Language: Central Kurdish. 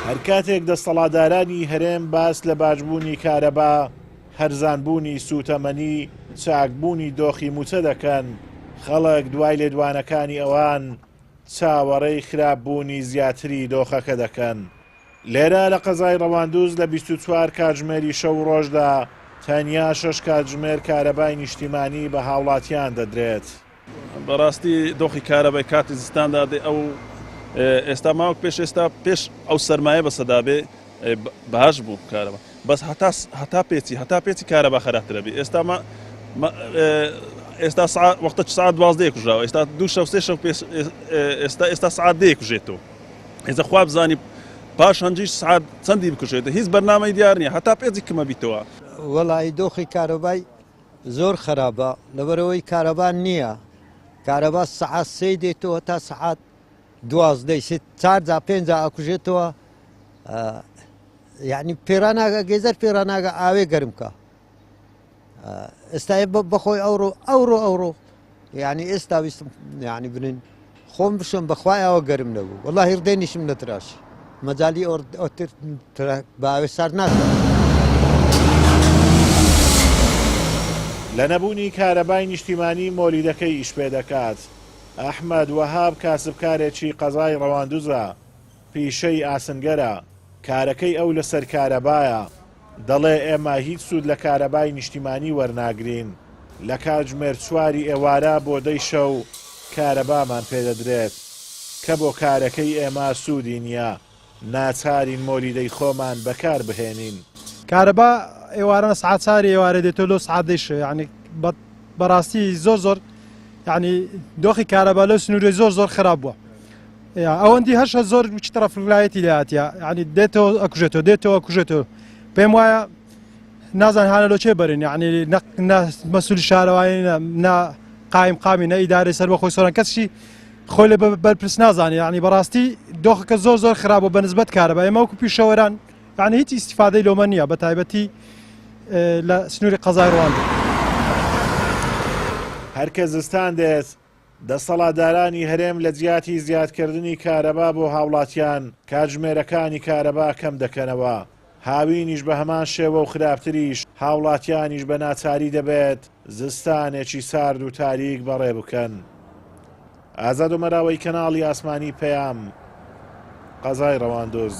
هەر کاتێک دەستەڵاتدارانی هەرێم باس لە باشبوونی کارەبا، هەرزانبوونی سووتەمەنی، چاکبوونی دۆخی مووچە دەکەن، خەڵک دوای لێدوانەکانی ئەوان چاوەڕێی خراپبوونی زیاتری دۆخەکە دەکەن. لێرە لە قەزای ڕەواندوز لە 24 کاتژمێری شەو و ڕۆژدا تەنیا 6 کاتژمێر کارەبای نیشتیمانی بە هاوڵاتیان دەدرێت. بەڕاستی دۆخی کارەبای کاتی زستاندا دێ ئەو ئێستا ماوەک پێش ئێستا پێش ئەو سەرمایە بەسەدا بێ باش بوو کارەبا بەس هەتا هەتا پێچی هەتا پێچی کارەبا خراپترە بێ ئێستا ما ئێستا وەختە سعات دوازدەیە کوژراوە ئێستا دوو شەو سێ شەو پێش ئێستا ئێستا سعات دەیە کوژێتەوە ئێستا خوا بزانی پاش هەنجیش سعات چەندی بکوژێت هیچ بەرنامەی دیار نییە هەتا پێچی کمە بیتەوە. وەڵی دۆخی کارۆبای زۆر خراپە لەبەرئەوەی کارەبا نییە کارەبا سەعات سێی دێتەوە تا سەعات دوازدەی سێ چار جا پێنج جا ئەکوژێتەوە یعنی پێراناگە گێزەر پێراناگە ئاوێ گەرم کە ئێستا بەخۆی ئەوڕۆ ئەوڕۆ ئەوڕۆ یعنی ئێستا ویستم یعنی بنین خۆم بشم بەخوای ئەوە گەرم نەبوو وەڵاهی ڕدێنیشم نەتراشی مەجالی ئۆتر بە ئاوێ سارد ناکەم. لە نەبوونی کارەبای نیشتیمانی مۆلیدەکەی ئیش پێدەکات. ئەحمەد وەهاب کاسبکارێکی قەزای ڕەواندوزە، پیشەی ئاسنگەرە، کارەکەی ئەو لەسەر کارەبایە، دەڵێ ئێمە هیچ سوود لە کارەبای نیشتیمانی وەرناگرین، لە کاتژمێر چواری ئێوارە بۆ دەی شەو کارەبامان پێدەدرێت، کە بۆ کارەکەی ئێمە سوودی نییە، ناچارین مۆلیدەی خۆمان بەکار بهێنین. کارەبا ئێواران سعات چاری ئێوارێ دێتەوە لۆ سعات دەی شەو یانی بەڕاستی زۆر زۆر یانی دۆخی کارەبا لەو سنوورەی زۆر زۆر خراپ بووە. ئەوەندی هەشە زۆر چ تەڕەفلایەتی لاتە ینی دێتەوە ئەکوژێتەوە دێتەوە ئەکوژێتەوە پێم وایە نازان هاانە لۆ چێ بەرن یعنی مەسول شارەوانی نە قایم قامی نە ئیدارەی سەر بەخۆی سۆران کەسی خۆی لە بەرپرس نازانێ یعنی بەڕاستی دۆخەکە زۆر زۆر خراپە بە نسبەت کارەبا ئێمە وەکو پیشەوەران یعنی هیچ ئیسیفادەی لۆمە نییە بە تایبەتی لە سنووری قەزای ڕواندز. هەر کە زستان دێت دەسەڵاتدارانی هەرێم لە جیاتی زیادکردنی کارەبا بۆ هاوڵاتیان، کاتژمێرەکانی کارەبا کەم دەکەنەوە، هاوینیش بە هەمان شێوە و خراپتریش، هاوڵاتیانیش بە ناچاری دەبێت زستانێکی سارد و تاریک بەڕێ بکەن. ئازاد ئۆمەراوەی کەناڵی ئاسمانی پەیام، قەزای ڕەواندوز.